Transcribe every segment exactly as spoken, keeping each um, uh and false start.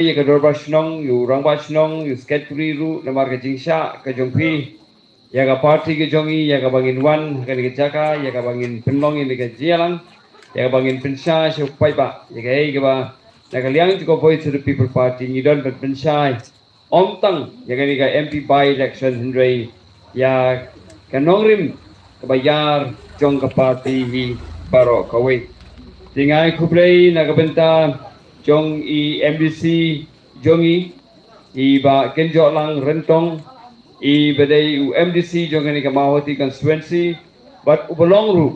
ïa ka dorbar shnong, ïa u rangbah shnong, ïa u secretary ruh, namar ka jingshah ka jong phi ïa ka party ka jong ngi, ïa kaba ngin wan ha kane ka jaka, ïa kaba ngin pynlong ïa ka jingïalang, ïa kaba ngin pynshai sha u paidbah, ïa kaei kaba na ka liang jong ka Voice of the People Party ngi don ban pynshai, ym tang ïa kane ka M P by election, hynrei ïa ka nongrim kaba ïar jong ka party hi baroh kawei. Te nga ai khublei na ka bynta jong i M D C jong i, i Bah Kynjohlang Ryntong, i ba dei u M D C jong kane ka Mawhati constituency, bad uba long ruh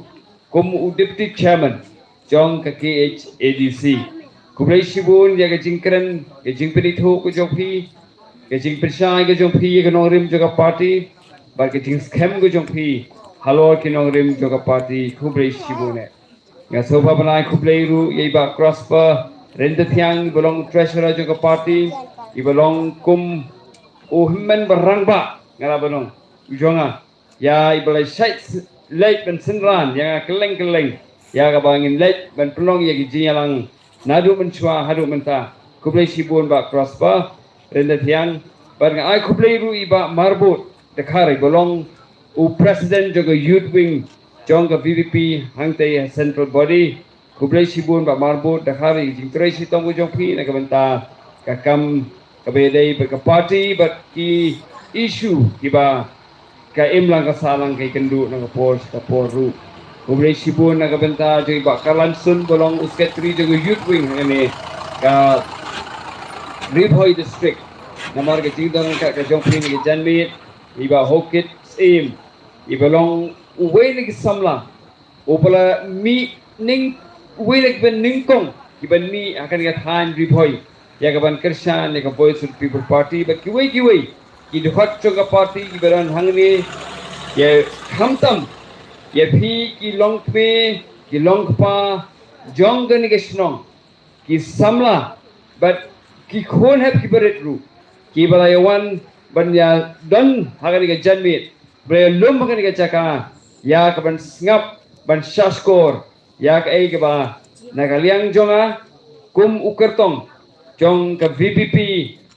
kum u deputy chairman jong ka K H A D C. Khublei shibun ïa ka jingkren, ka jingpynithuh ka jong phi, ka jingpynshai ka jong phi ïa ka nongrim jong ka party, bad ka jingskhem ka jong phi halor ki nongrim jong ka party. Khublei shibun eh. Nga sngewbha ban ai khublei ruh ïa i Bah Prosper Ryntathiang, i ba long treasurer jong ka party, i ba long kum u hynmen ba rangbah, nga la ba long u jong nga. Ïa i ba la shait leit ban synran ïa nga kylleng kylleng ïa kaba ngin leit ban pynlong ïa ki jingïalang naduh mynshuwa haduh mynta. Khublei shibun Bah Prosper Ryntathiang. Bad nga ai khublei ruh i Bah Marbud Dkhar, i ba long u president jong ka youth wing jong ka V P P hangtei ha central body. Khublei shibun Bah Marbud Dkhar ïa ka jingtrei shitom ka jong phi na ka bynta ka kam kaba ïadei bad ka party bad ki issue kiba ka imlang ka sahlang ka ïakynduh na ka por sha ka por ruh. Khublei shibun na ka bynta jong i Bah Karlan Sun ba long u secretary jong ka youth wing hangne ka Ri Bhoi district. Namar ka jingdon ka, ka jong phi na ka janmiet, i Bah Haokip Syiem, i ba long uwei na ki samla uba la mih ning, uwei na ki ba nyngkong ki ban mih ha kane ka thaiñ Ri Bhoi ïa ka ban kyrshan ïa ka Voice of the People Party bad kiwei kiwei ki dkhot jong ka party ki ba don hangne, ïa khamtam ïa phi ki longkmie ki longkpa jong kane ka shnong, ki samla bad ki khun hep ki barit ruh kiba la ïa wan ban ïa don ha kane ka janmiet, ba la ïa lum ha kane ka jaka ïa ka ban sngap ban shahshkor ïa kaei kaba na ka liang jong nga kum u kyrtong jong ka V P P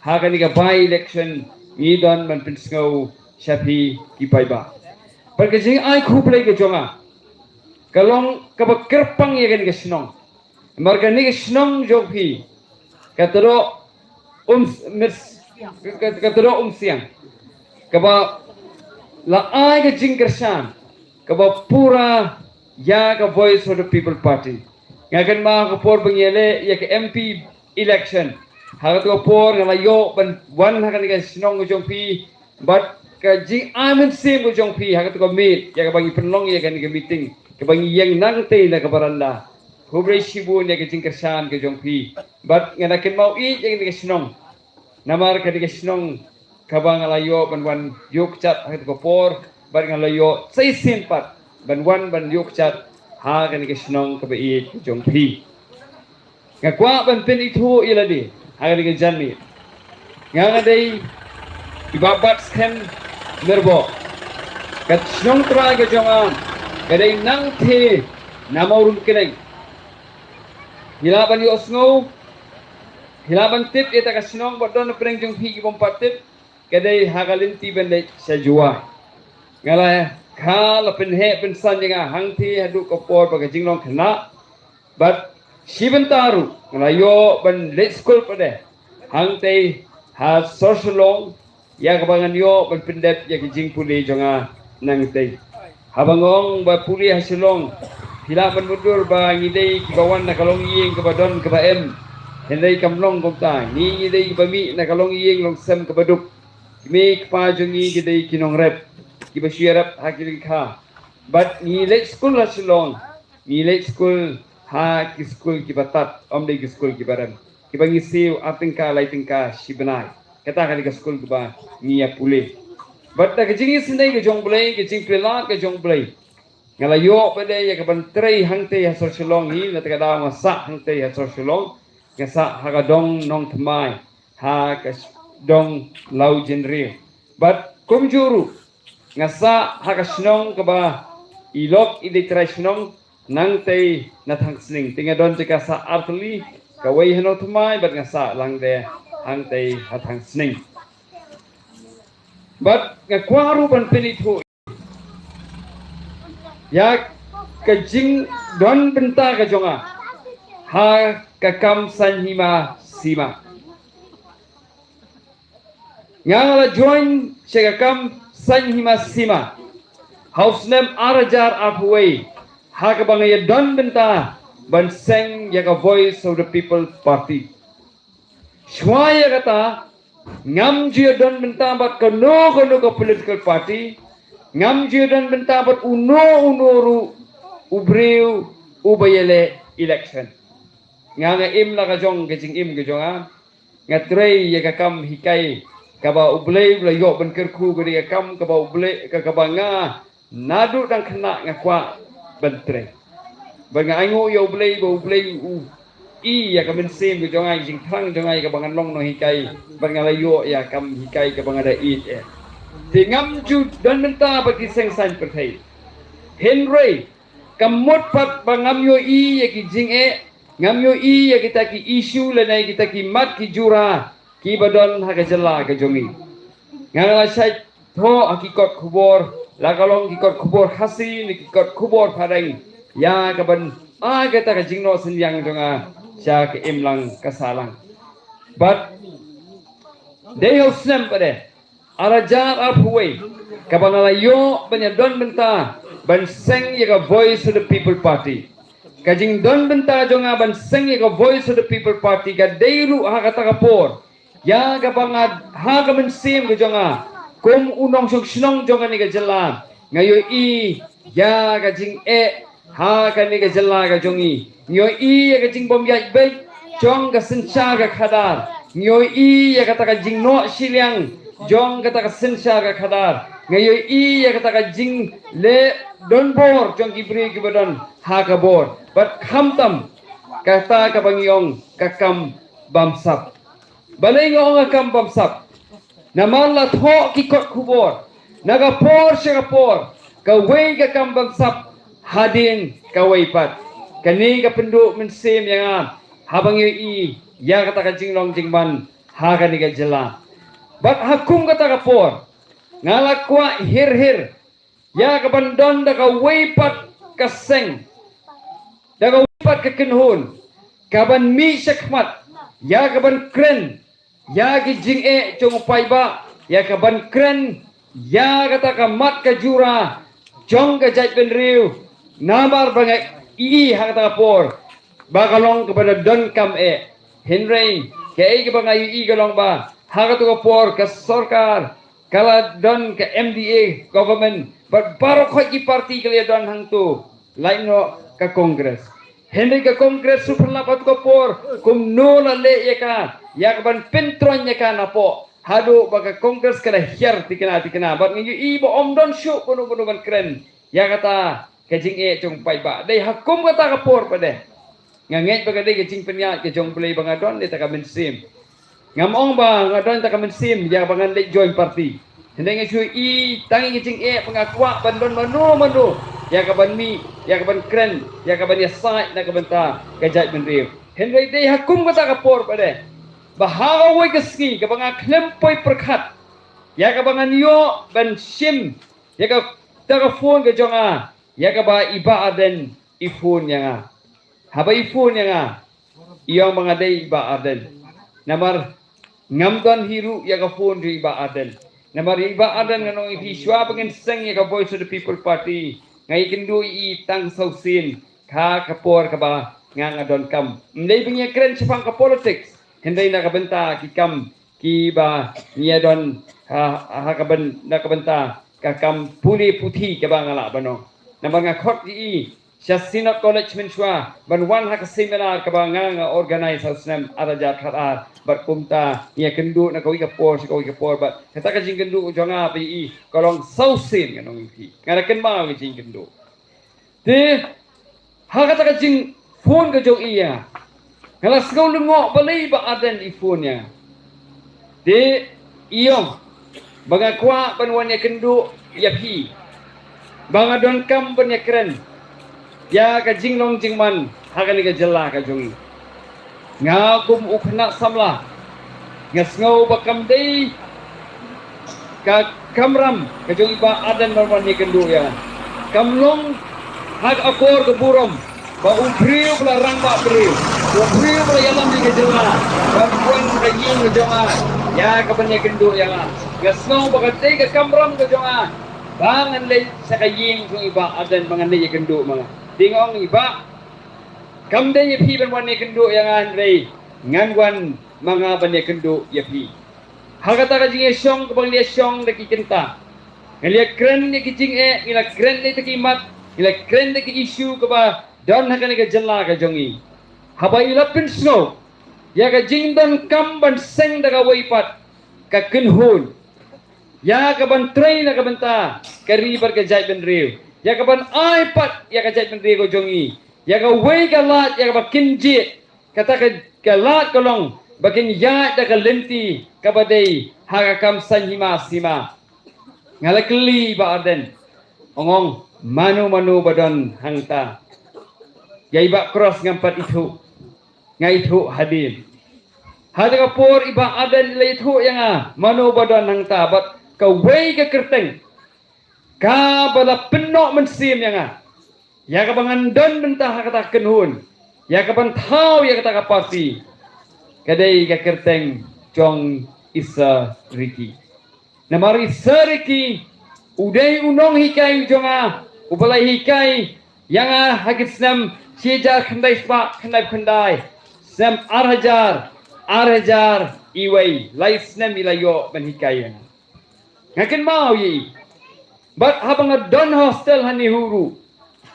ha kane ka by election ngi don ban pynsngew sha phi ki paidbah. Bad ka jingai khublei ka jong nga ka long kaba kyrpang ïa kane ka shnong. Namar kane ka shnong jong phi ka Tyrdoh Um, Mers-, ka, ka, ka Tyrdoh Umsiang kaba la ai ka jingkyrshan kaba pura ïa ka Voice of the People Party. Nga kynmaw ka por ba ngi ïaleh ïa ka M P election, ha kato ka por nga la ïoh ban wan ha kane ka shnong ka jong phi bad ka jingai mynsiem ka jong phi ha kato ka miet ïa kaba ngi pynlong ïa kane ka meeting kaba ngi ïeng nangtei na ka baranda. Khublei shibun ïa ka jingkyrshan ka jong phi. Bad nga da kynmaw ïeit ïa kane ka shnong namar kane ka shnong kaba nga la ïoh ban wan ïuh kjat ha kato ka por bad nga la ïoh shisien pat ban wan ban ïuh kjat ha kane ka shnong kaba ïeit ka jong phi. Nga kwah ban pynithuh ïa lade ha kane ka janmiet. Nga nga dei i Bah Batskhem Myrboh. Ka shnong trai ka jong nga ka dei Nangthe na Mawryngkneng. Phi lah ban ïohsngew, phi lah ban tip ïa kata ka shnong bad don na pdeng jong phi ki bym pat tip, ka dei ha ka lynti ban leit sha Jowai. Nga la kha la pynheh pynsan ïa nga hangtei haduh ka por ba ka jinglong khynnah. Bad shi bynta ruh nga la ïoh ban leit skul pat de hangtei ha sor Shillong, ïa kaba ngan ïoh ban pyndep ïa ka jingpule jong nga nangtei. Haba nga ong ba pule ha Shillong, phi lah ban mutdur ba ngi dei kiba wan na ka longïing kaba don kaba em. Hynrei kam long kumta, ngi ngi dei kiba mih na ka longïing longsem kaba duk. Kmie kpa jong ngi ki dei ki nongrep kiba shu ïarep ha ki lyngkha. Bad ngi leit skul ha Shillong, ngi leit skul ha ki skul kiba tad, ym dei ki skul kiba rem, kiba ngi siew ar tyngka lai tyngka shi bnai. Kata ka dei ka skul kaba ngi ïa pule. Bad da ka jingisynei ka jong U Blei, ka jingpyllait ka jong U Blei, nga la ïoh pat de ïa ka ban trei hangtei ha sor Shillong hi. Na kata ka daw nga sah hangtei ha sor Shillong, nga sah ha ka dong Nongthymmai, ha ka dong Lawjynriew. Bad kumjuh ruh nga sah ha ka shnong kaba i lok i dei trai shnong nangtei na Thangsning. Te nga don jaka sah artylli, kawei ha Nongthymmai bad nga sah lang de hangtei ha Thangsning. Bad nga kwah ruh ban pynithuh ïa ka jingdon bynta ka jong nga ha ka kam saiñ hima sima. Nga la join sha ka kam saiñ hima sima ha u snem ar hajar arphew wei, ha kaba nga ïa don bynta ban seng ïa ka Voice of the People Party. Shuwa ïa kata, ngam ju ïa don bynta bad kano kano ka political party, ngam ju ïa don bynta bad uno uno ruh u briew uba ïaleh election. Nga nga im la ka jong ka jingim ka jong nga. Nga trei ïa ka kam hikai kaba U Blei u la ïoh ban kyrkhu, ka dei ka kam kaba U Blei, ka kaba nga naduh dang khynnah nga kwah ban trei. Bad nga ainguh ïa U Blei ba U Blei u i ïa ka mynsiem ka jong nga, jingthrang jong nga ïa kaba ngan long nonghikai, bad nga la ïoh ïa ka kam hikai kaba nga da ïeit eh. Te ngam ju don bynta bad ki seng saiñ pyrthei. Hynrei ka mut pat ba ngam ïohi ïa ki jingeh, ngam ïohi ïa kita ki issue lane kita ki mat ki jura kiba don ha ka jylla ka jong ngi. Nga la shait thoh ha ki kot khubor, la ka long ki kot khubor Khasi ne ki kot khubor Phareng, ïa kaban ai kata ka jingnoh synñiang jong nga sha ka imlang ka sahlang. Bad dei ha u snem pat de ar hajar arphew wei kaba nga la ïoh ban ïa don bynta ban seng ïa ka Voice of the People Party. Ka jingdon bynta jong nga ban seng ïa ka Voice of the People Party ka dei ruh ha kata ka por ïa kaba nga, ha ka mynsiem ka jong nga kum u nongshong shnong jong kane ka jylla, nga ïohi ïa ka jingeh ha kane ka jylla ka jong ngi. Nga ïohi ïa ka jingbym ïaid beit jong ka synshar ka khadar. Nga ïohi ïa kata ka jingnoh shiliang jong kata ka synshar ka khadar. Nga ïohi ïa kata ka jingleh donbor jong ki briew kiba don ha ka bor. Bad khamtam kata kaba ngi ong ka kam bamsap. Balei nga ong ka kam bamsap? Namar la thoh ki kot khubor na ka por sha ka por, kawei ka kam bamsap hadien kawei pat. Kane ka pynduh mynsiem ïa nga haba nga ïohi ïa kata ka jinglong jingman ha kane ka jylla. Bad ha kum kata ka por nga la kwah hir hir ïa kaban don da kawei pat ka seng, da kawei pat ka kynhun kaban mih shakhmat ïa kaban kren ïa ki jingeh jong u paidbah, ïa kaban kren ïa kata ka mat ka jura jong ka jaitbynriew. Namar ba nga i ha kata ka por ba ka long kaba da donkam eh. Hynrei kaei kaba nga ïohi ka long ba ha kata ka por ka sorkar ka la don ka M D A government, bad baroh khoit ki party ka la don hangto, lait noh ka Congress. Hynrei ka Congress shu pynlap ha kata ka por kumno la leh ïa ka, ïa kaban pyntroiñ ïa ka napoh, haduh ba ka Congress ka la hiar tikna tikna. Bad nga ïohi ba ym don shuh kano kano ban kren ïa kata ka jingeh jong u paidbah. Dei ha kum kata ka por pat de nga ngeit ba ka dei ka jingpynïaid ka jong U Blei ba nga don ïa kata ka mynsiem. Ngam ong ba nga don ïa kata ka mynsiem ïa ba ngan leit join party. Hynrei nga shu i tang ïa ka jingeh ba nga kwah ban don mano mano ïa kaban mih, ïa kaban kren, ïa kaban ïasaid na ka bynta ka jaitbynriew. Hynrei dei ha kum kata ka por pat de ba ha kawei ka sngi kaba nga khlem poi pyrkhat ïa kaba ngan ïoh ban shim ïa kata ka phone ka jong nga, ïa kaba i Bah Ardent i phone ïa nga. Haba i phone ïa nga, i ong ba nga dei i Bah Ardent. Namar ngam don hi ruh ïa ka phone jong i Bah Ardent. Namar i Bah Ardent, ngan ong ïa phi, shuwa ba ngin seng ïa ka Voice of the People Party, nga ïakynduh ïa i tang saw sien ha ka por kaba nga nga donkam. Ym dei ba ngi ïakren shaphang ka politics, hynrei na ka bynta ki kam kiba ngi ïa don ha, ha ka byn-, na ka bynta ka kam pule puthi kaba nga lah ban ong. Namar nga khot ïa i sha Synod College mynshuwa ban wan ha ka seminar kaba nga nga organise ha u snem ar hajar khatar, bad kumta ngi ïakynduh na kawei ka por sha kawei ka por. Bad kata ka jingkynduh jong nga bad i ka long saw sien, ngan ong ïa phi, nga da kynmaw ka jingkynduh. Te ha kata ka jingphone ka jong i ïa nga, nga la sngew lyngngoh balei Bah Ardent i phone ïa nga. Te i ong ba nga kwah ban wan ïakynduh ïa phi, ba nga donkam ban ïakren ïa ka jinglong jingman ha kane ka jylla ka jong i. Nga kum u khynnah samla, nga sngew ba kam dei ka kamram ka jong i Bah Ardent ban wan ïakynduh ïa nga. Kam long ha ka akor ka burom ba u briew ba la rangbah briew, u briew ba la ïalam ïa ka jylla, ba wan ka ïing ka jong nga ïa ka ban ïakynduh ïa nga. Nga sngew ba ka dei ka kamram ka jong nga ba ngan leit sha ka ïing jong i Bah Ardent ba ngan leit ïakynduh ma nga. Te nga ong, i Bah, kam dei ïa phi ban wan ïakynduh ïa nga, hynrei ngan wan ma nga ban ïakynduh ïa phi. Ha kata ka jingïashong kaba ngi la ïashong da ki kynta, ngi la ïakren ïa ki jingeh, ngi la kren ïa ki mat, ngi la kren ïa ki issue kaba don ha kane ka jylla ka jong ngi. Haba i la pynsngew ïa ka jingdonkam ban seng da kawei pat, ka kynhun ïa ka ban trei na ka bynta ka ri bad ka jaitbynriew, ïa ka ban ai pat ïa ka jaitbynriew ka jong ngi ïa kawei ka lad ïa kaba kin jied. Kata ka, ka lad ka long ba kin ïaid da ka lynti kaba dei ha ka kam saiñ hima sima. Nga la kylli i Bah Ardent, ong ong, mano mano ba don hangta? Ïa i Bah Cross ngam pat ithuh, nga ithuh hadien. Ha kata ka por i Bah Ardent i la ithuh ïa nga mano ba don hangta bad kawei ka kyrteng kaba la pynnoh mynsiem ïa nga ïa kaba ngan don bynta ha kata ka kynhun, ïa ka ban thaw ïa kata ka party, ka dei ka kyrteng jong i Sir Ricky. Namar i Sir Ricky u dei u nonghikai u jong nga uba la hikai ïa nga ha ki snem shi hajar khyndai spah khyndaiphew khyndai, snem ar hajar, ar hajar iwei, lai snem i la ïoh ban hikai ïa nga. Nga kynmaw ïa i. Bad haba nga don hostel ha NEHU ruh,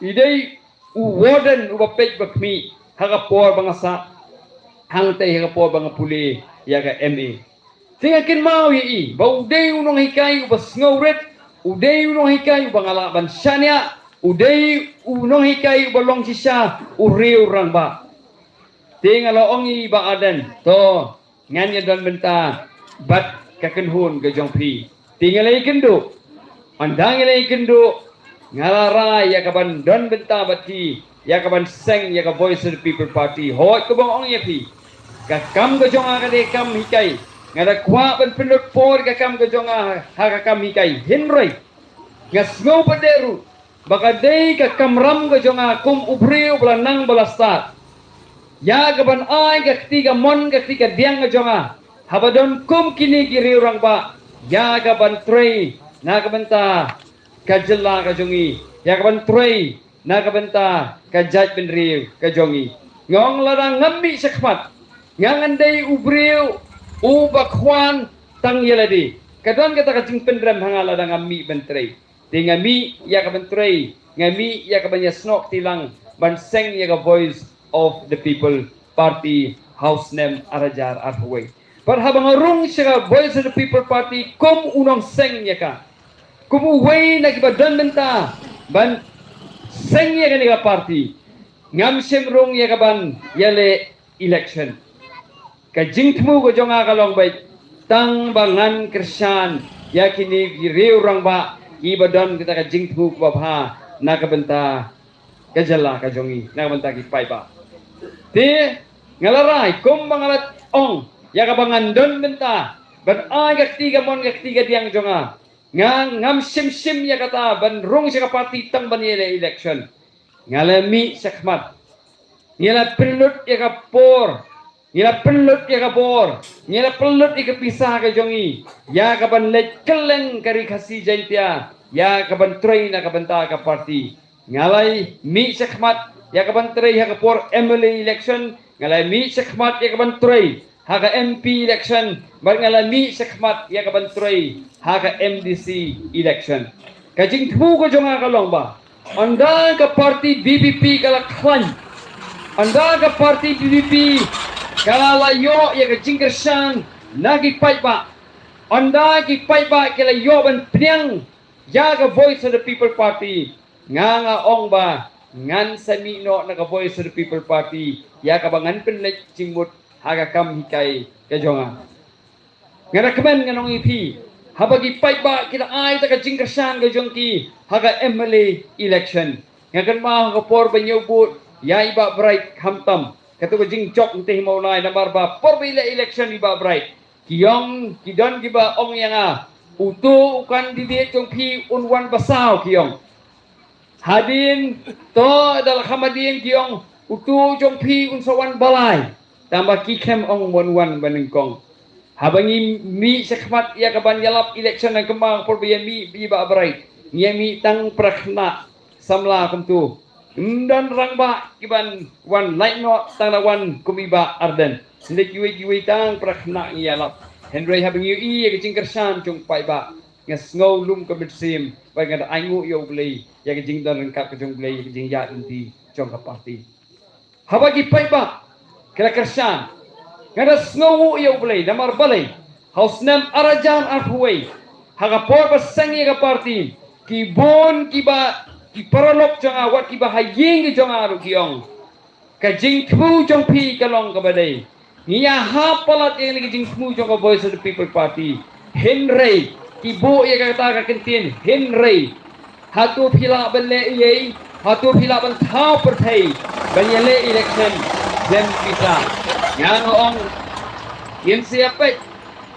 i dei u warden uba peit ba khmih ha ka por ba nga sah hangtei, ha ka por ba nga pule ïa ka M A. Te nga kynmaw ïa i ba u dei u nonghikai uba sngewrit, u dei u nonghikai uba nga lah ban shaniah, u dei u nonghikai uba long shisha u riew rangbah. Te nga la ong ïa i Bah Ardent, to, ngan ïa don bynta bad ka kynhun ka jong phi. Te nga la ïakynduh. Ynda nga la ïakynduh, nga la rai ïa ka ban don bynta bad phi ïa ka ban seng ïa ka Voice of the People Party. Hooid, kumba nga ong ïa phi, ka kam ka jong nga ka dei kam hikai. Nga da kwah ban pynlut por ka kam ka jong nga ha ka kam hikai, hynrei nga sngew pat de ruh ba ka dei ka kamram ka jong nga kum u briew ba la nang ba la stad ïa ka ban ai ka kti kamon ka kti kadiang ka jong nga, haba don kum kine ki riew rangbah, ïa ka ban trei na ka bynta ka jylla ka jong ngi, ïa ka ban trei na ka bynta ka jaitbynriew ka jong ngi. Nga ong, lada ngam mih shakhmat, nga ngan dei u briew uba khwan tang ïa lade. Ka don kata ka jingpynrem ha nga lada ngam mih ban trei. Te nga mih ïa ka ban trei, nga mih ïa ka ban ïasnoh kti lang ban seng ïa ka Voice of the People Party ha u snem ar hajar arphew wei. Bad haba nga rung sha ka Voice of the People Party kum u nongseng ïa ka, kum uwei na kiba don bynta ban seng ïa kane ka party, ngam shym rung ïa ka ban ïaleh election. Ka jingthmu ka jong nga ka long beit tang ba ngan kyrshan ïa kine ki riew rangbah kiba don kata ka jingthmu kaba bha na ka bynta ka jylla ka jong ngi, na ka bynta ki paidbah. Te nga la rai, kumba nga la ong, ïa kaba ngan don bynta ban ai ka kti kamon ka kti kadiang jong nga, nga ngam shym shim ïa kata ban rung sha ka party tang ban ïaleh election. Nga la mih shakhmat, nga la pynlut ïa ka por, nga la pynlut ïa ka bor, nga la pynlut ïa ka pisa ka jong ngi ïa ka ban leit kylleng ka Ri Khasi Jaiñtia ïa ka ban trei na ka bynta ka party. Nga la mih shakhmat ïa ka ban trei ha ka por M L A election, nga la mih shakhmat ïa ka ban trei ha ka M P election, bad nga la mih shakhmat ïa ka ban trei ha ka M D C election. Ka jingthmu ka jong nga ka long ba ynda ka party V P P ka la khlaiñ, ynda ka party V P P ka la ïoh ïa ka jingkyrshan na ki paidbah, ynda ki paidbah ki la ïoh ban pdiang ïa ka Voice of the People Party, nga nga ong ba ngan sa mih noh na ka Voice of the People Party ïa kaba ngan pynleit jingmut ha ka kam hikai ka jong nga. Nga da kmen, ngan ong ïa phi, haba ki paidbah ki da ai ta ka jingkyrshan ka jong ki ha ka M L A election, nga kynmaw ha ka por ba ñiew vote ïa i Bah Bright Khamtam, Kato ka jingjop nte hi mawnai namar ba por ba i leh election i Bah Bright, ki ong, ki don kiba ong ïa nga, uto u candidate jong phi un wan basaw, ki ong. Hadien to da la kham hadien ki ong, uto jong phi un sa wan balai. Tangba ki khlem ong wan wan ba nyngkong. Haba ngi mih shakhmat ïa kaban ïalap election, nangkymman por ba ïa mih i Bah Bright, ngi ïa mih tang phra khynnah samla kumto. Ym don rangbah kiban wan lait noh tang da wan kum i Bah Ardent. Hynrei kiwei kiwei tang phra khynnah ngi ïalap. Hynrei haba ngi ïohi ïa ka jingkyrshan jong paidbah, nga sngew lum ka mynsiem bad nga da ainguh ïa U Blei ïa ka jingdon ryngkat ka jong U Blei, ïa ka jingïaid lynti jong ka party. Haba ki paidbah ki la kyrshan, nga da sngewnguh ïa U Blei namar balei, ha u snem ar hajar arphew wei, ha ka por ba seng ïa ka party, ki bun kiba, ki paralok jong nga wat kiba ha ïing ki jong nga ruh ki ong, ka jingthmu jong phi ka long kaba dei. Ngi ïa hap palat ïa kane ka jingthmu jong ka Voice of the People Party. Hynrei ki buh ïa kata ka kyntien hynrei. Hato phi lah ban leh ei ei? Hato phi lah ban thaw pyrthei ban ïaleh election? Dem pisa. Nga nga ong, ngin sa ïa peit.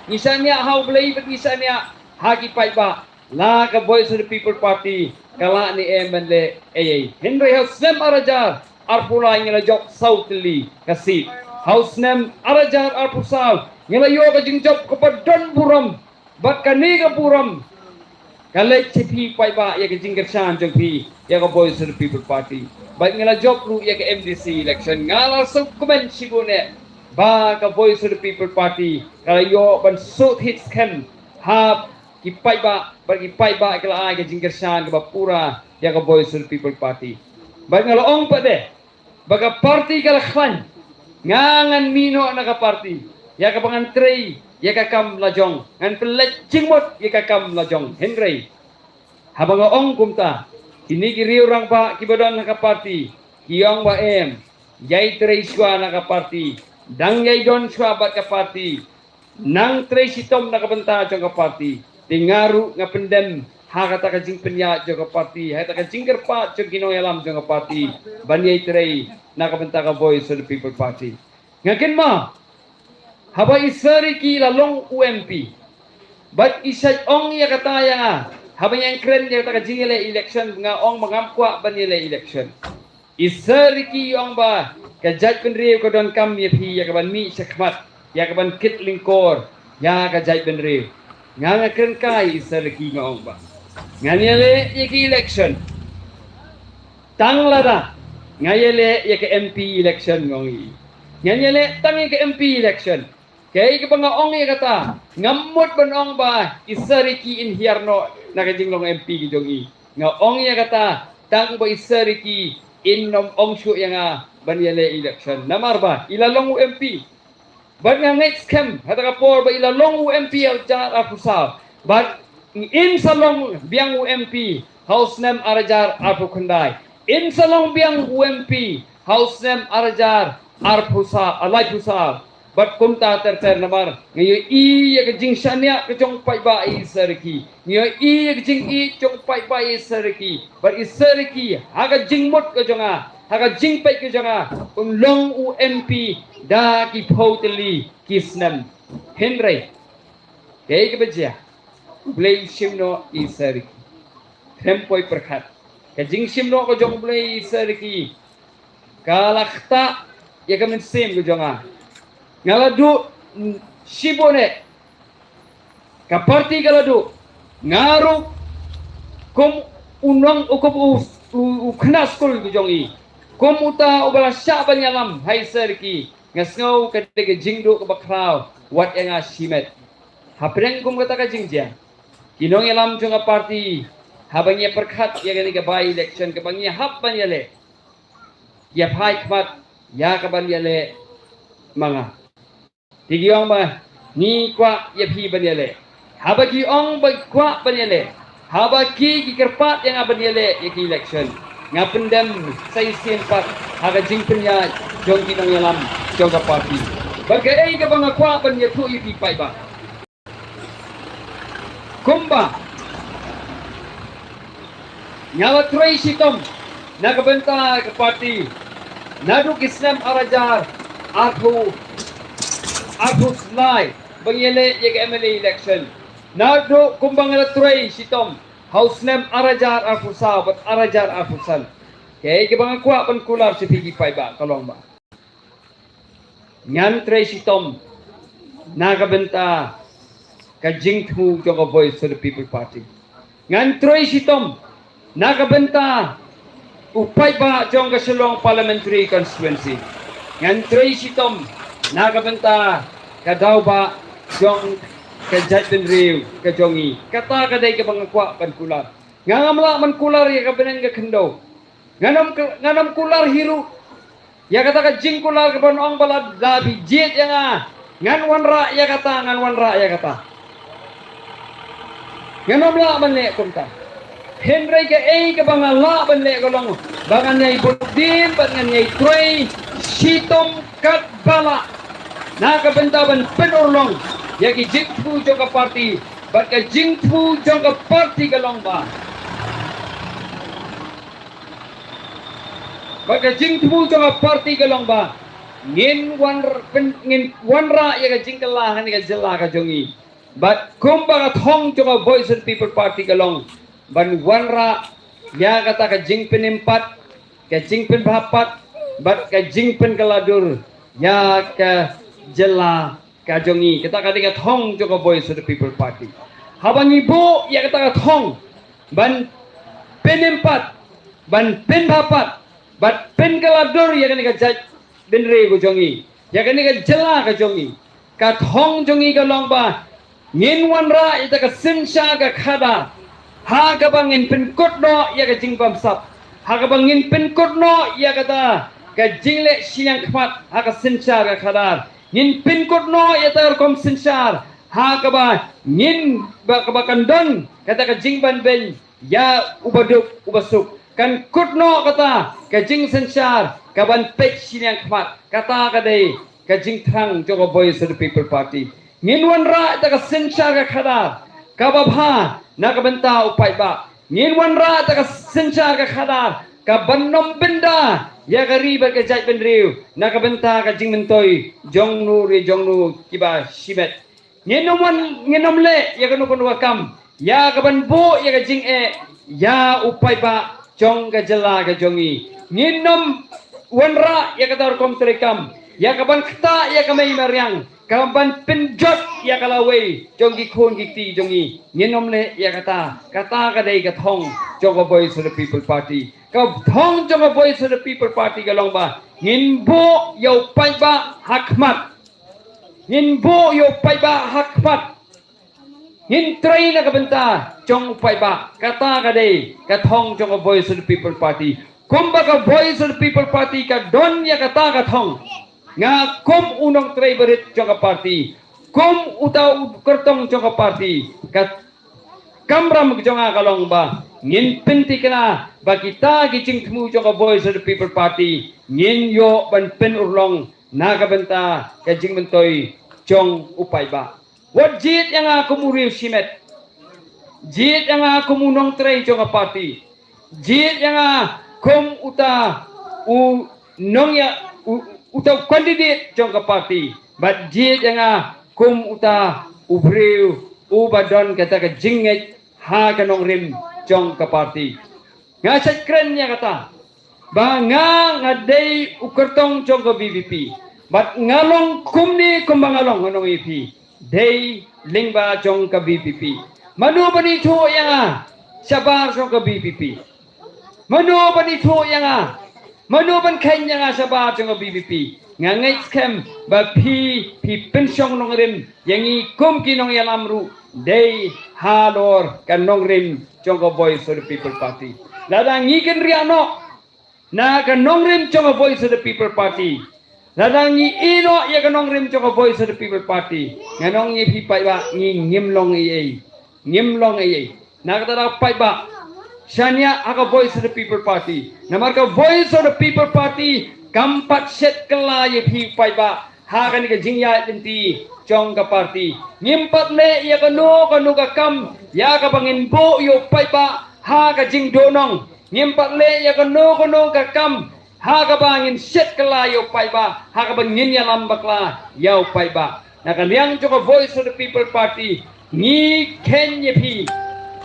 Ngi shaniah ha U Blei bad ngi shaniah ha ki paidbah. La ka Voice of the People Party ka lah ne em ban leh ei ei. Hynrei ha u snem ar hajar arphew lai ngi la jop saw tylli ka seat. Ha u snem ar hajar arphew saw ngi la ïoh ka jingjop kaba don burom. Bad kane ka burom ka leit sha phi paidbah, ïa ka jingkyrshan jong phi ïa ka Voice of the People Party. Bad ngi la jop ruh ïa ka M D C election. Nga la sngewkmen shibun eh ba ka Voice of the People Party ka la ïoh ban shu thied skhem ha ki paidbah, bad ki paidbah ki la ai ka jingkyrshan kaba pura ïa ka Voice of the People Party. Bad nga la ong pat de ba ka party ka la khlaiñ. Nga ngan mih noh na ka party ïa kaba ngan trei ïa ka kam la jong, ngan pynleit jingmut ïa ka kam la jong. Hynrei haba nga ong kumta, kine ki riew rangbah kiba don ha ka party ki ong ba em, ïai trei shuwa na ka party, dang ïai don shuwa bad ka party, nang trei shitom na ka bynta jong ka party. Te nga ruh nga pyndem ha kata ka jingpynïaid jong ka party, ha kata ka jingkyrpad jong ki nongïalam jong ka party ban ïai trei na ka bynta ka Voice of the People Party. Nga kynmaw haba i Sir Ricky i la long u M P, bad i shait ong ïa kata ïa nga haba ngi ïakren ïa kata ka jingïaleh election, nga ong ba ngam kwah ban ïaleh election. I Sir Ricky i ong ba ka jaitbynriew ka donkam ïa phi ïa kaban mih shakhmat, ïa kaban kit lyngkor ïa ka jaitbynriew. Nga nga kren kai i Sir Ricky, nga ong ba ngan ïaleh ïa ka election tang lada nga ïaleh ïa ka M P election, nga ong ïa i. Ngan ïaleh tang ïa ka M P election. Kaei kaba nga ong ïa kata, ngam mut ban ong ba i Sir Ricky in hiar noh na ka jinglong M P ka jong i. Nga ong ïa kata tang ba i Sir Ricky in ym ong shuh ïa nga ban ïaleh election. Namar ba i la long u M P. Bad nga ngeit skhem ha kata ka por ba i la long u M P ha u jar arphew saw. Bad in sa long biang u M P ha u snem ar hajar arphew khyndai. In sa long biang u M P ha u snem ar hajar arphew saw, laiphew saw. Bad kumta ter ter namar nga ïohi ïa ka jingshaniah ka jong paidbah i Sir Ricky. Nga ïohi ïa ka jingïeit jong paidbah i Sir Ricky. Bad i Sir Ricky ha ka jingmut ka jong nga, ha ka jingpeit ka jong nga, un long u M P da ki phew tylli ki snem. Hynrei kaei kaba jia, U Blei u shim noh i Sir Ricky. Khlem poi pyrkhat, ka jingshim noh ka jong U Blei i Sir Ricky ka la ktah ïa ka mynsiem ka jong nga. Nga la duh shibun eh. Ka party ka la duh. Nga ruh kum u nong, u kum u, u, u khynnah skul ka jong i, kum uta uba la shah ban ïalam ha i Sir Ricky, nga sngew ka dei ka jingduh kaba khraw wat ïa nga shimet. Hapdeng kum kata ka jingjia, ki nongïalam jong ka party, haba ngi ïa pyrkhat ïa kane ka by election kaba ngi ïa hap ban ïaleh, ki ïa phai khmat ïa kaban ïaleh ma nga. Te ki ong ba ngi kwah ïa phi ban ïaleh. Haba ki ong ba kwah ban ïaleh, haba ki, ki kyrpad ïa nga ban ïaleh ïa ki election, nga pyndem sa shisien pat ha ka jingpynïaid jong ki nongïalam jong ka party. Bad kaei kaba nga kwah ban ïathuh ïa phi paidbah, kumba nga la trei shitom na ka bynta ka party naduh ki snem ar hajar arphew, arphew lai ba ngi leh ïa ka M L A election. Naduh kumba nga la trei shitom ha u snem ar hajar arphew saw bad ar hajar arphew san. Kaei kaba nga kwah ban kular sha phi ki paidbah ka long ba ngan trei shitom na ka bynta ka jingthmu jong ka Voice of the People Party. Ngan trei shitom na ka bynta u paidbah jong ka Shillong Parliamentary Constituency. Ngan trei shitom na ka bynta ka daw ba jong ka jaitbynriew ka jong ngi. Kata ka dei kaba nga kwah ban kular. Nga ngam lah ban kular ïa ka bneng ka khyndew. Ngan ym, ngan ym kular hi ruh ïa kata ka jingkular kaban ong ba lada phi jied ïa nga, ngan wanrah ïa kata, ngan wanrah ïa kata. Ngan ym lah ban leh kumta. Hynrei kaei kaba nga lah ban leh ka long ba ngan ïai bud dien bad ngan ïai trei shitom katba lah na ka bynta ban pynurlong ïa ki jingthmu jong ka party, bad ka jingthmu jong ka party ka long ba Ba ka jingthmu jong ka party ka long ba ngin wan, ngin wanrah ïa ka jingkylla ha kane ka jylla ka jong ngi. Bad kumba ka thong jong ka Voice of the People Party ka long ban wanrah ïa kata ka jingpynimpat, ka jingpynbha pat bad ka jingpynkylla dur ïa ka jylla ka jong ngi. Kata ka dei ka thong jong ka Voice of the People Party. Haba ngi buh ïa kata ka thong ban pynimpat, ban pynbha pat bad pynkylla dur ïa kane ka jaitbynriew ka jong ngi, ïa kane ka jylla ka jong ngi, ka thong jong ngi ka long ba ngin wanrah ïa kata ka synshar ka khadar ha kaba ngin pynkut noh ïa ka jingbamsap, ha kaba ngin pynkut noh ïa kata ka jingleh shiliang khmat ha ka synshar ka khadar. Ngin pynkut noh ïa kata ka rukom synshar ha kaba ngin, ba kaba kan don kata ka jingbanbeiñ ïa uba duk uba suk. Kan kut noh kata ka jingsynshar kaban peit shiliang khmat. Kata ka dei ka jingthrang jong ka Voice of the People Party. Ngin wanrah ïa kata ka synshar ka khadar kaba bha na ka bynta u paidbah. Ngin wanrah ïa kata ka synshar ka khadar kaban ym bynda ïa ka ri bad ka jaitbynriew na ka bynta ka jingmyntoi jong no re jong no kiba shimet. Ngin ym wan, ngin ym leh ïa kano kano ka kam ïa kaban buh ïa ka jingeh ïa u paidbah jong ka jylla ka jong ngi. Ngin ym wanrah ïa kata ka rukom treikam ïa kaban ktah ïa ka mei mariang, kaban pynjot ïa ka lawei jong ki khun ki kti jong ngi. Ngin ym leh ïa kata. Kata ka dei ka thong jong ka Voice of the People Party. Ka thong jong ka Voice of the People Party ka long ba ngin buh ïa u paidbah ha khmat. Ngin buh ïa u paidbah ha khmat. Ngin trei na ka bynta jong u paidbah. Kata ka dei ka thong jong ka Voice of the People Party. Kumba ka Voice of the People Party ka don ïa kata ka thong, nga kum u nongtrei barit jong ka party, kum uta u kyrtong jong ka party, ka kamram ka jong nga ka long ba ngin pynthikna ba kita ki jingthmu jong ka Voice of the People Party ngin ïoh ban pynurlong na ka bynta ka jingmyntoi jong u paidbah. Wat jied ïa nga kum u riew shimet. Jied ïa nga kum u nongtrei jong ka party. Jied ïa nga kum uta u nong ïa u, uta u candidate jong ka party. Bad jied ïa nga kum uta u briew uba don kata ka jingngeit ha ka nongrim jong ka party. Nga shait kren ïa kata ba nga, nga dei u kyrtong jong ka V P P. Bad nga long kumne kumba nga long, nga long ïa phi, dei lyngba jong ka V P P. Mano ban ithuh ïa nga shabar jong ka V P P? Mano ban ithuh ïa nga? Mano ban kheiñ ïa nga shabar jong ka V P P? Nga ngeit skhem ba phi, phi pynshong nongrim ïa ngi kum ki nongïalam ruh dei halor ka nongrim jong ka Voice of the People Party. Lada ngi kynriah noh na ka nongrim jong ka Voice of the People Party, lada ngi ïeh noh ïa ka nongrim jong ka Voice of the People Party, ngan ong ïa phi paidbah, ngi ngim long ei ei. Ngim long ei ei. Na kata daw paidbah, shaniah ha ka Voice of the People Party. Namar ka Voice of the People Party kam pat shet kylla ïa phi paidbah ha kane ka jingïaid lynti jong ka party. Ngim pat leh ïa kano kano ka kam ïa kaba ngin buh ïa u paidbah ha ka jingduhnong. Ngim pat leh ïa kano kano ka kam ha kaba ngin shet kylla ïa u paidbah, ha kaba ngin ïalam bakla ïa u paidbah. Na ka liang jong ka Voice of the People Party, ngi kheiñ ïa phi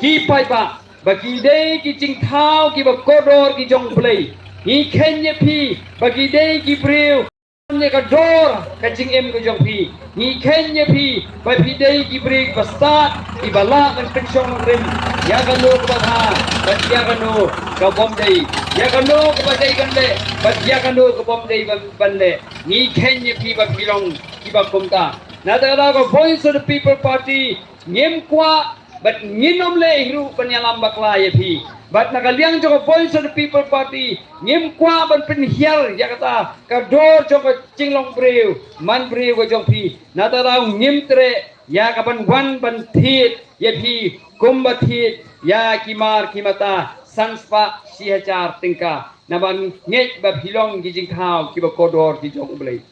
ki paidbah ba ki dei ki jingthaw kiba kordor ki jong U Blei. Ngi kheiñ ïa phi ba ki dei ki briew ïa ka dor ka jingim ka jong phi. Ngi kheiñ ïa phi ba phi dei ki briew ba stad, kiba lah ban pynshong nongrim ïa kano kaba bha bad ïa kano ka bym dei, ïa kano kaba dei ban leh bad ïa kano ka bym dei ban, ban leh. Ngi kheiñ ïa phi ba phi long kiba kumta. Na kata ka daw ka Voice of the People Party ngim kwah bad ngin ym leh hi ruh ban ïalam bakla ïa phi. Bad na ka liang jong ka Voice of the People Party ngim kwah ban pynhiar ïa kata ka dor jong ka jinglong briew man briew ka jong phi. Na kata ka daw ngim treh ïa ka ban wan ban thied ïa phi kumba thied ïa ki mar ki mata san spah shi hajar tyngka. Namar ngi ngeit ba phi long ki jingthaw kiba kordor ki jong U Blei.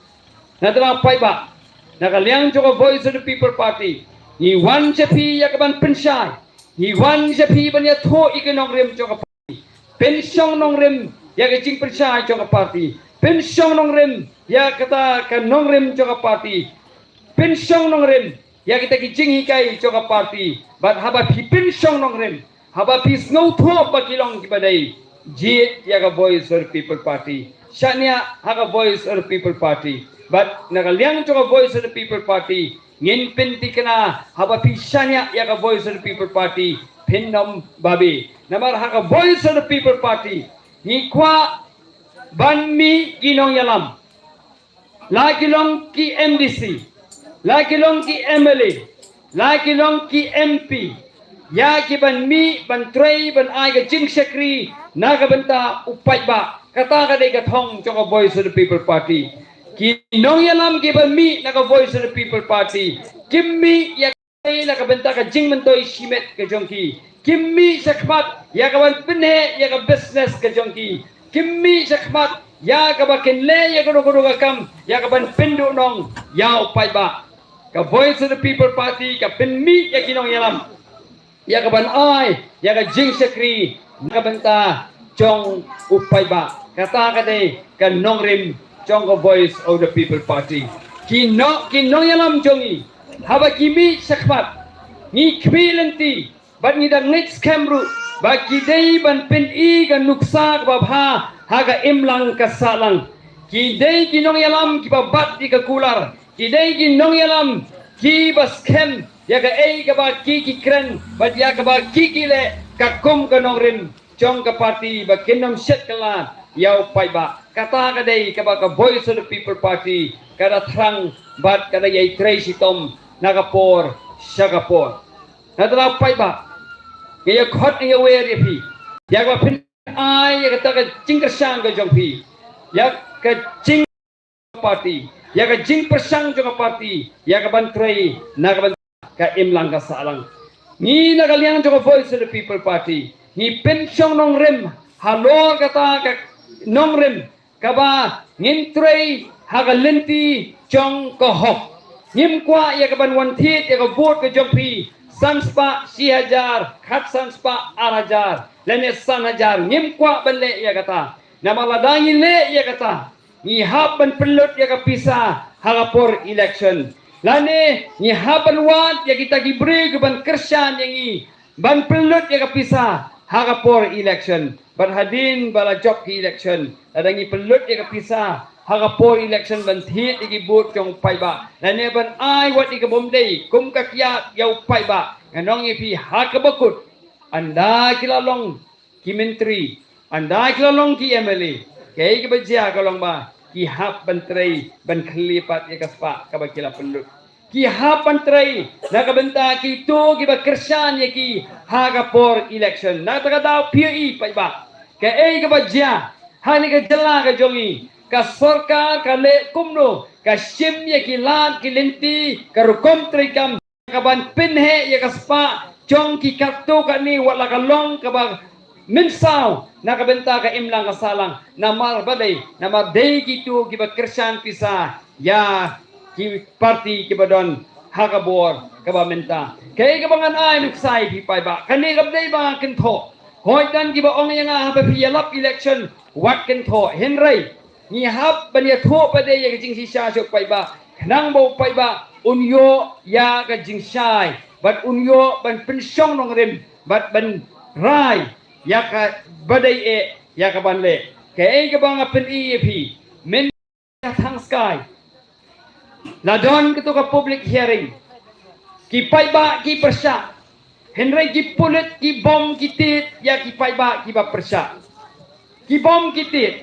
Na kata ka daw paidbah, na ka liang jong ka Voice of the People Party, ngi wan sha phi ïa ka ban pynshai, ngi wan sha phi ban ïathuh ïa ka nongrim jong ka party. Pynshong nongrim ïa ka jingpynshai jong ka party. Pynshong nongrim ïa kata ka nongrim jong ka party. Pynshong nongrim ïa kita ki jinghikai jong ka party. Bad haba phi pynshong nongrim, haba phi sngewthuh ba ki long kiba dei, jied ïa ka Voice of the People Party. Shaniah ha ka Voice of the People Party. Bad na ka liang jong ka Voice of the People Party, ngin pynthikna haba phi shaniah ïa ka Voice of the People Party, phin ym babe. Namar ha ka Voice of the People Party ngi kwah ban mih ki nongïalam, la ki long ki M D C, la ki long ki M L A, la ki long ki M P, ïa ki ban mih ban trei ban ai ka jingshakri na ka bynta u paidbah. Kata ka dei ka thong jong ka Voice of the People Party. Ki nongïalam kiba mih na ka Voice of the People Party kim mih ïa na ka bynta ka jingmyntoi shimet ka jong ki. Kim mih shakhmat ïa ka ban pynheh ïa ka business ka jong ki. Kim mih shakhmat ïa kaba kin leh ïa kano kano ka kam ïa ka ban pynduhnong ïa u paidbah. Ka Voice of the People Party ka pynmih ïa ki nongïalam ïa ka ban ai ïa ka jingshakri na ka bynta jong u paidbah. Kata ka dei ka nongrim jong ka Voice of the People Party. Ki no, ki nongïalam jong ngi, haba ki mih shakhmat, ngi khmih lynti bad ngi da ngeit skhem ruh ba ki dei ban pyni ka nuksa kaba bha ha ka imlang ka sahlang. Ki dei ki nongïalam kiba bat ïa ka kular. Ki dei ki nongïalam kiba skhem ïa kaei kaba ki ki kren bad ïa kaba ki ki leh, ka kum ka nongrim jong ka party ba kin ym shet kylla ïa u paidbah. Kata ka dei kaba ka Voice of the People Party ka da thrang bad ka da ïai trei shitom na ka por sha ka por. Na kata ka daw paidbah, nga ïa khot nga ïa wer ïa phi ïa kaba phin ai ïa kata ka jingkyrshan ka jong phi ïa ka jing party, ïa ka jingpyrshang jong ka party ïa ka ban trei na ka ban ka imlang ka sahlang. Ngi na ka liang jong ka Voice of the People Party ngi pynshong nongrim halor kata ka nongrim kaba ngin trei ha ka lynti jong ka hok. Ngim kwah ïa ka ban wan thied ïa ka vote ka jong phi san spah shi hajar, khatsan spah ar hajar lane san hajar. Ngim kwah ban leh ïa kata. Namar lada ngi leh ïa kata, ngi hap ban pynlut ïa ka pisa ha ka por election. Lane ngi hap ban wad ïa kita ki briew ki ban kyrshan ïa ngi ban pynlut ïa ka pisa ha ka por election. Bad hadien ba la jop ki election, lada ngi pynlut ïa ka pisa ha ka por election ban thied ïa ki vote jong u paidbah lane ban ai wat ïa ka bym dei kum ka kiad ïa u paidbah, nga ong ïa phi ha kaba kut, ynda ki la long ki myntri, ynda ki la long ki M L A, kaei kaba jia ka long ba ki hap ban trei ban khlieh pat ïa ka spah kaba ki la pynlut. Ki hap ban trei na ka bynta kito kiba kyrshan ïa ki ha ka por election. Na kata ka daw phi ïohi paidbah, kaei kaba jia ha kane ka jylla ka jong ngi, ka sorkar ka leh kumno, ka shim ïa ki lad ki lynti, ka rukom treikam ka ban pynheh ïa ka spah jong ki katto katne, wat la ka long kaba mynsaw na ka bynta ka imlang ka sahlang. Namar ba dei, namar dei kito kiba kyrshan pisa ïa ki party kiba don ha ka bor kaba mynta. Kaei kaba ngan ai nuksa ïa phi paidbah, kane kam dei ba nga kynthoh, Hooid, don kiba ong ïa nga, haba phi ïalap election wat kynthoh. Hynrei ngi hap ban ïathuh pat de ïa ka jingshisha sha u paidbah, khnang ba u paidbah un ïoh ïa ka jingshai bad un ïoh ban pynshong nongrim bad ban rai ïa kaba dei eh ïa kaban leh. Kaei kaba nga pyni ïa phi, mynta tang skai la don kato ka public hearing. Ki paidbah ki pyrshah, hynrei ki pulit ki bom ki tied ïa ki paidbah kiba pyrshah. Ki bom ki tied.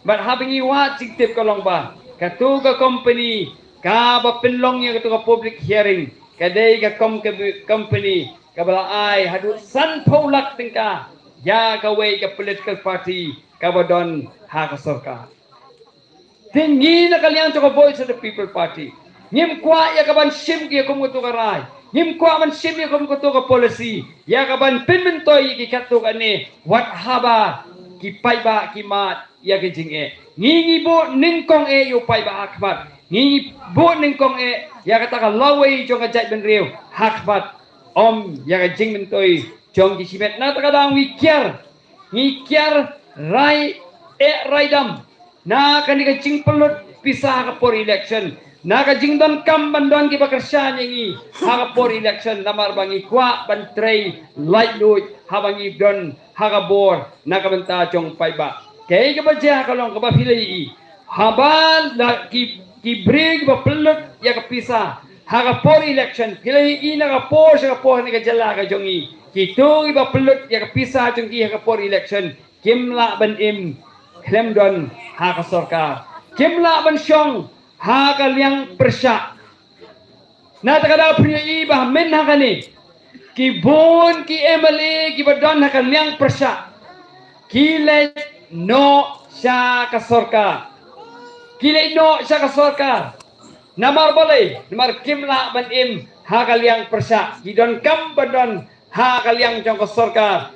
Bad haba ngi wad jingtip ka long ba kato ka company kaba pynlong ïa kato ka public hearing ka dei ka com-, company kaba la ai haduh sanphew lak tyngka ïa kawei ka political party kaba don ha ka sorkar. Te ngi na ka liang jong ka Voice of the People Party ngim kwah ïa kaban shim ïa kum kato ka rai, ngim kwah ban shim ïa kum kato ka policy ïa kaban pynmyntoi ïa ki katto katne wat haba ki paidbah ki mad ïa ka jingeh. Ngi ngi buh nyngkong eh ïa u paidbah ha khmat, ngi ngi buh nyngkong eh ïa kata ka lawei jong ka jaitbynriew ha khmat, ym ïa ka jingmyntoi jong ki shimet. Na kata ka daw ngi kiar, ngi kiar rai eh rai dam na kane ka jingpynlut pisa ha ka por election, na ka jingdonkam ban don kiba kyrshan ïa ngi ha ka por election, namar ba ngi kwah ban trei laitluid haba ngi don ha ka bor na ka bynta jong paidbah. Kaei kaba jia ka long kaba phi la ïohi, haba la ki, ki briew kiba pynlut ïa ka pisa ha ka por election, phi la ïohi na ka por sha ka por ha kane ka jylla ka jong ngi, kito kiba pynlut ïa ka pisa jong ki ha ka por election kim lah ban im khlem don ha ka sorkar, kim lah ban shong ha ka liang pyrshah. Na kata ka daw phi ïohi ba mynta ha kane ki bun ki M L A kiba don ha ka liang pyrshah ki leit noh sha ka sorkar. Ki leit noh sha ka sorkar. Namar balei? Namar kim lah ban im ha ka liang pyrshah. Ki donkam ban don ha ka liang jong ka sorkar.